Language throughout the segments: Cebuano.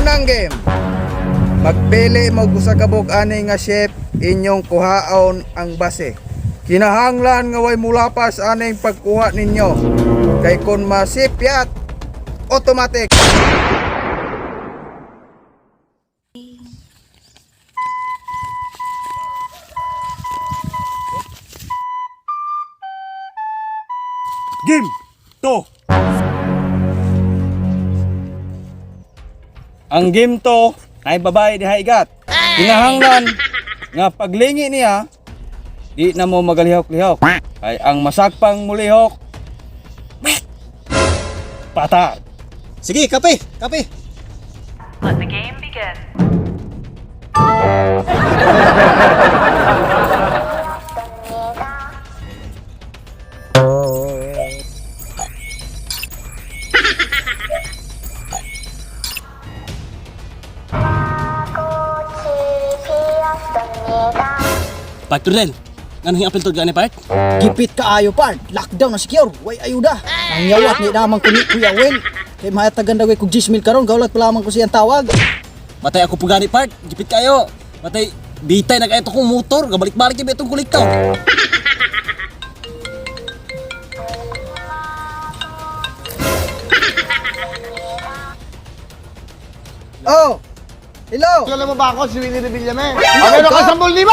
Unang game. Magpili mo og usa ka buok ani nga shape, inyong kuhaon ang base. Kinahanglan nga way mulapas aning pagkuha ninyo. Kay kon masipyat, automatic. Game to. Ang game to ay babae diha igat. Kinahanglan nga paglingi niya di na mo magalihok-lihok. Ay ang masakpang mulihok, patay. Sige, kape, kape. Let the game begin. Part Rodel, anong hingapil to gani part? Gipit kaayo par, lockdown na secure, way ayuda. Ang yawat ni naman ko ni Kuya Will. Kay mahatagan daw kog 10,000 karon, gaulat pa lamang ko siyang tawag. Matay ako po gani part, gipit kayo. Matay, bitay na kayo kong motor, gabalik-balik yung itong kolektor. Oh. Hello. Kilala mo ba ako? Si Willie Revillame. Ah, meron ka 10,000!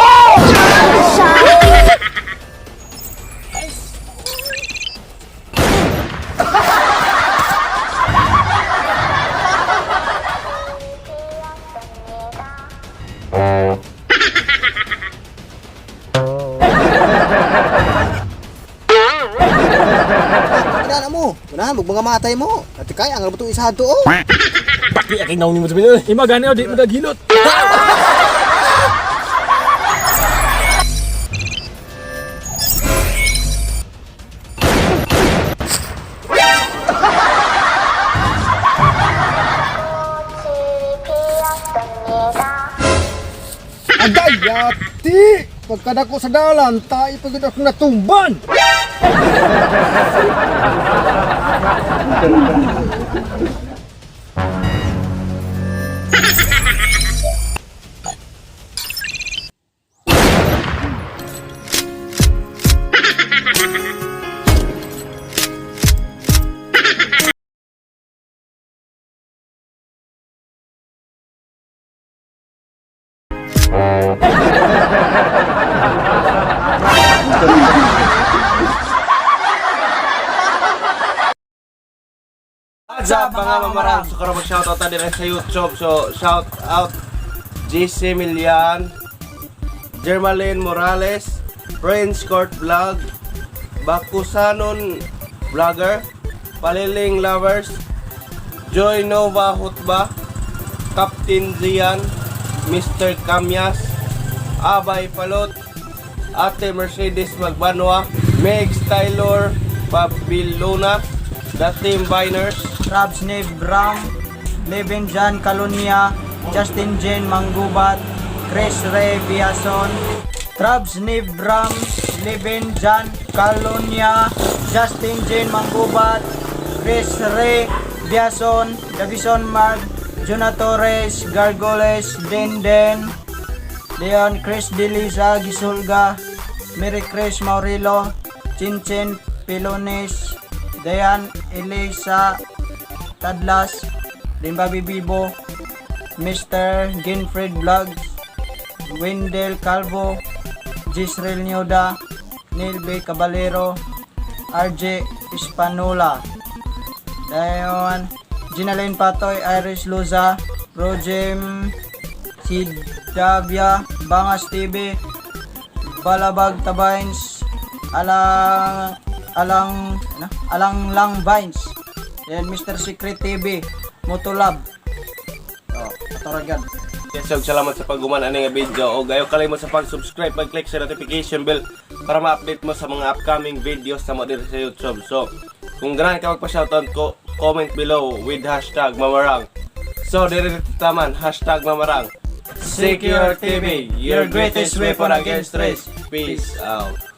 Kinala mo. Unahan mo mga matay mo. Ati kay ang rabutong isa to oh. Paki aking naong ni mo sabihin. Ima gani o di mo daghilot. Aday, yati! Pagkadako sa dalan, tayo pagod akong natumban! What's up, mga mamarang? So karon mag-shoutout ta dire sa YouTube. So shout out GC Milian, Germalyn Morales, Prince Court Vlog, Bakusanon Vlogger, Paliling Lovers, Joy Nova Hutba, Captain Zian, Mr. Kamyas, Abay Palot, Ate Mercedes Magbanwa, Megs Taylor Pabilona, The Team Biners, Rabs Nave Bram, Levin John Calonia, Justin Jane Manggubat, Chris Ray Biason, Trabs Nave Bram, Levin John Calonia, Justin Jane Manggubat, Chris Ray Biason, Davison Mark, Jonah Torres, Gargoles, Den Den, Leon Chris Delisa Gisulga, Mary Chris Maurilo, Chinchin Pilones, Dayan Elisa Tadlas, Limbabi Bibo, Mr. Ginfred Vlogs, Wendell Calvo, Jisrael Nyoda, Neil B. Caballero, RJ Hispanula, Dayon, Ginaline Patoy, Iris Luza, Rojem Sidavia, Bangas TV, Balabag Tabains, Alang Alang ano? Alang Lang Vines. Then Mr. Secret TV, Motolab. Oh, ataragan. Yes, og salamat sa pagguman ani nga video. Og ayaw kalimot sa pag-subscribe, pag-click sa notification bell para ma-update mo sa mga upcoming videos sa mo diri sa YouTube. So, kung ganahan ka magpa-shoutout ko, comment below with #mamarang. So, diri taman, #mamarang. Secure TV, your greatest weapon against stress. Peace out.